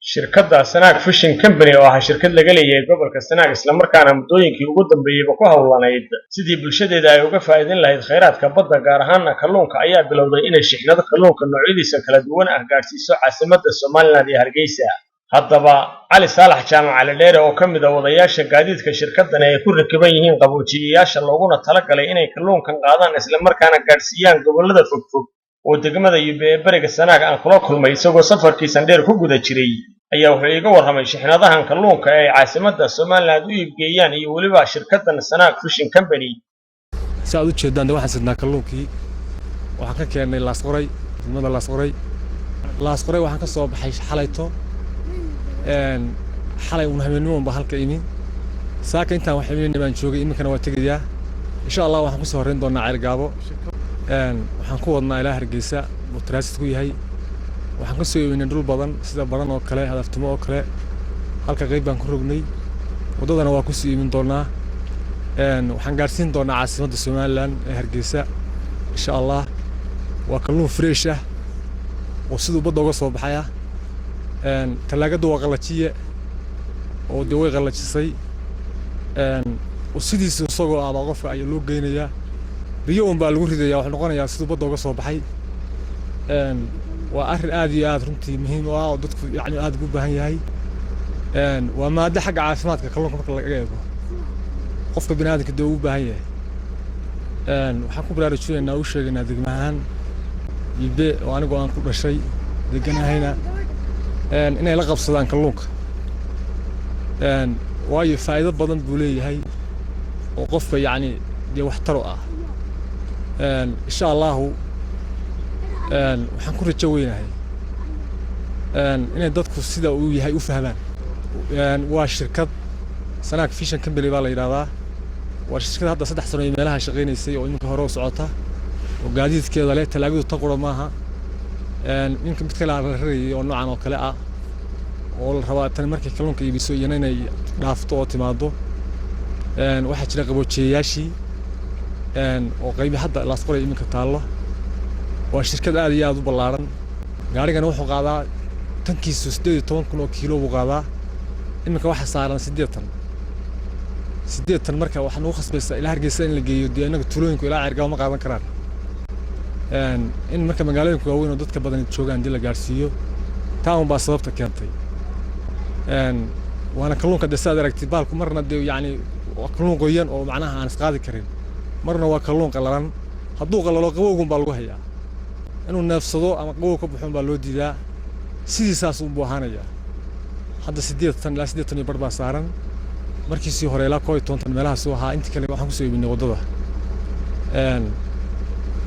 Shirkadda Sanaag Fishing Company oo ah shirkad laga leeyahay gobolka Sanaag, islamarkaana muddooyinkii ugu dambeeyeyba ku howlanayd sidii bulshadeeda ay uga faa'iidin lahayd khayraadka badda, gaar ahaana kalluunka, ayaa bilowday inay shixnado kalluunka noocyadiisa kala duwan ah gaadhsiiso caasimadda Somaliland iyo Hargeysa. Haddaba Cali Saalax Jaamac Cali Dheere, oo ka mid ah wadayaasha gaadiidka shirkadani ay ku rakiban yihiin qaboojiyayaasha looguna talagalay inay kalluunkan qaadaan islamarkaana gaadhsiiyaan gobollada fogfog, oo degmada Yube ee bariga Sanaag aan kula kulmay isagoo safarkiisan dheer ku guda jiray, ayaa wuxuu iiga warramay shixnadahan kalluunka ee ay caasimadda Somaliland u iibgeeyaan iyo weliba shirkaddan Sanaag Fishing Company. Si aad u jeedaan, de waxaan sidnaa kalluunkii. Waxaan ka keennay Laasqoray, degmada Laasqoray. Laasqoray waxaan ka soo baxay xalayto, xalay uun habeennimo un baa halka imi. Saaka intaan wax iminayna baan joogay, iminkana waa tegayaa insha Allah. Waxaan kusoo horreyn doonaa Ceergaabo. Waxaan ku wadnaa ilaa Hargeysa uu transit ku yahay. Waxaan ka soo iibinay dhul badan, sida Baran oo kale, Hadaftimo oo kale. Halka qayb baan ku rognay, waddadana waa kusii iibin doonaa. Waxaan gaadhsiin doonaa caasimadda Somaliland ee Hargeysa insha Allah. Waa kalluun fresh ah oo siduu badda uga soo baxaya. Tallaagaddu waa qallajiye oo dee way qallajisay, oo sidiisa isagoo ah baa qofka ayaa loo geynayaa. Biyo un baa lagu ridaya, wuxuu noqonayaa siduu badda uga soo baxay. Waa arrin aad iyo aad runtii muhiim u ah oo dadku yacni aad ugu baahan yahay. Waa maaddo xagga caafimaadka kalluunka marka laga eego qofka bini aadamka dee ugu baahan yahay. Waxaan ku baraarujinaynaa, u sheegaynaa degmahaan Yube oo anigu aan ku dhashay deganahayna inay la qabsadaan kalluunka, waayo faa'iido badan buu leeyahay oo qofka yacni dee waxtaro ah. Insha Allahu waxaan ku rajo weynahay inay dadku sida uu yahay u fahmaan. Waa shirkad Sanaag Fishing Company baa la yidhahdaa. Waa shirkad hadda 3 sano iyo meelaha shaqaynaysay oo iminka hore u socota oo gaadiidkeeda leh. Talaagadu tan qura maaha, ninka mid kale la rarayay oo noocan oo kale ah oo la rabaa tani markay kalluunka iibiso iyana inay dhaafto oo timaado. Waxaa jira qaboojiyayaashii oo qaybi hadda Laasqoray iminka taallo. Waa shirkad aad iyo aad u ballaaran. Gaarigana wuxuu qaadaa tankiisu 18,000 oo kiilo buu qaadaa. Iminka waxaa saaran 8 tan, 8 tan. Marka waxaa nagu khasbaysaa ilaa Hargeysa in la geeyo. Dee innaga tuulooyinku ilaa Ceergaabo ma qaadan karaan. In marka magaalooyinka waaweyn oo dadka badan joogaan dii la gaadhsiiyo, taa un baa sababta keentay. Waana kalluunka dee sidaad aragtid baalku marna dee yacni waa kalluun qoyan oo macnaha aan isqaadi karin, marna waa kalluun qallalan. Hadduu qallalo qabowgun baa lagu hayaa, inuu neefsado ama qabow ka baxo baa loo diidaa, sidiisaas unbuu ahaanayaa. Hadda 8 tan ilaa 8 tan iyo bar baa saaran. Markiisii hore ilaa 11 tan meelahaas uu ahaa. Intii kale waxaan kusoo iibinay waddada.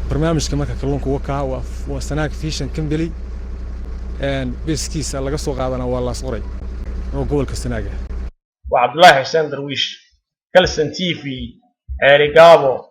Barnaamijka marka kalluunka wakaa waa Sanaag Fishing Company. Beeskiisa laga soo qaadana waa Laasqoray oo gobolka Sanaaga. Waa Cabdulaahi Xuseen Darwiish, Kalsan TV, Ceerigaabo.